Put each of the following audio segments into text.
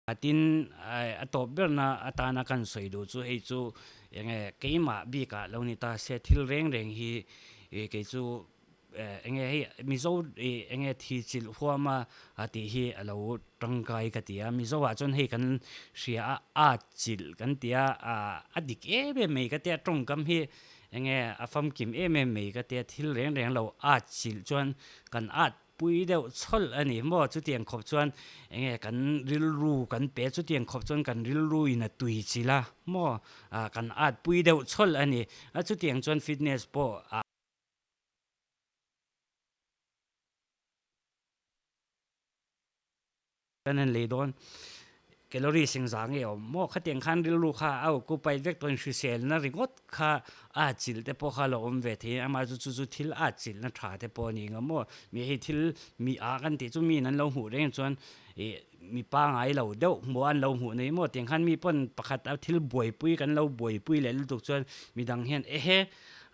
Tin, a tawp berna atana kan sawi duh chu hei chu enge keimah bikah lo ni ta se thil reng reng hi kei chu enge hei Mizo enge thi chilh huama tih hi a lo tangkai ka ti a. Mizo ah chuan hei kan hria a, at chilh kan ti a, a dik em em mai ka tia tawngkam hi enge a famkim em em mai ka tia thil reng reng lo at chilh chuan kan at Pui deuh chhawlh a ni maw? Chutiang khawp chuan enge kan rilru kan pe chutiang khawp chuan kan rilru in a tui chilh a maw? Ah kan at pui deuh chhawlh a ni. A chutiang chuan fitness pawh a. Kan han lei dawn. Calorie sing za nge awm maw? Khatiang khan rilru kha a occupy vek tawhin hriselna ringawt kha a chilh te pawh kha a lo awm ve thei a, amah chu chu chu thil a chilhna tha te pawh a ni nga maw? Mi hei thil mi a kan tih chu miin an lo hmuh reng chuan ih mi pangai lo deuh hmuh a an lo hmuh nei maw? Tiang khan mi pawn pakhat a thil buaipui kan lo buaipui leh lutuk chuan midang hian ehe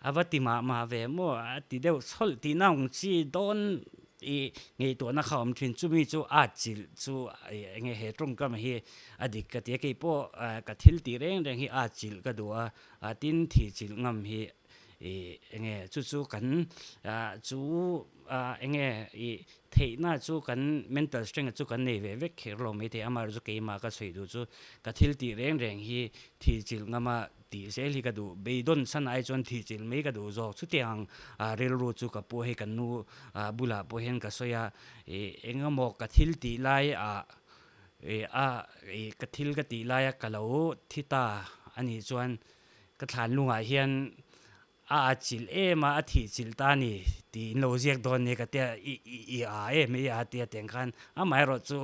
a va ti mah mah ve maw? A ti deuh chhawlh tihna ang chi dawn I ngaihtuahna kha awm thin, chumi chu a chilh chu enge he tawngkam hi a dik ka ti a, keipawh ka thil tih reng reng hi a chilh ka duh a, tin thih chilh ngam hi enge chu chu kan chu enge i theihna chu kan mental strength chu kan nei ve vek kher lo maithei, amaherawhchu keimah ka sawi duh chu ka thil tih reng reng hi thih chilh ngam a. Tih zel hi ka duh, beidawn san ai chuan thih chilh mai ka duh zawk. Chutiang rilru chu ka pu hei kan nu bulah pawh hian ka sawi a, ih engemaw ka thil tih lai ah ih a ih ka thil ka tih laia ka lo thi ta a nih chuan ka thlan lungah hian a a chilh em a, a thih chilh ta a ni tih in lo ziak dawn nia ka tia i i a em i a tia tiang khan amaherawh chu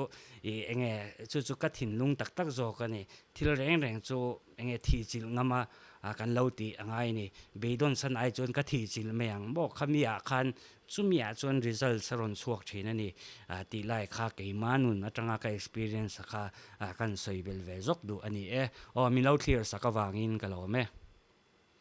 ih enge chu chu ka thinlung tak tak zawk a ni. Thil reng reng chu Enge thih chilh ngam a kan lo tih a ngai ni. Beidawn san ai chuan ka thih chilh mai ang maw? Khami ah khan chumi ah chuan results a rawn chhuak thin a ni tih lai kha keimah nun atanga ka experience kha kan sawi bel ve zawk duh a ni e. Aw min lo thlir sak avangin ka lawm e.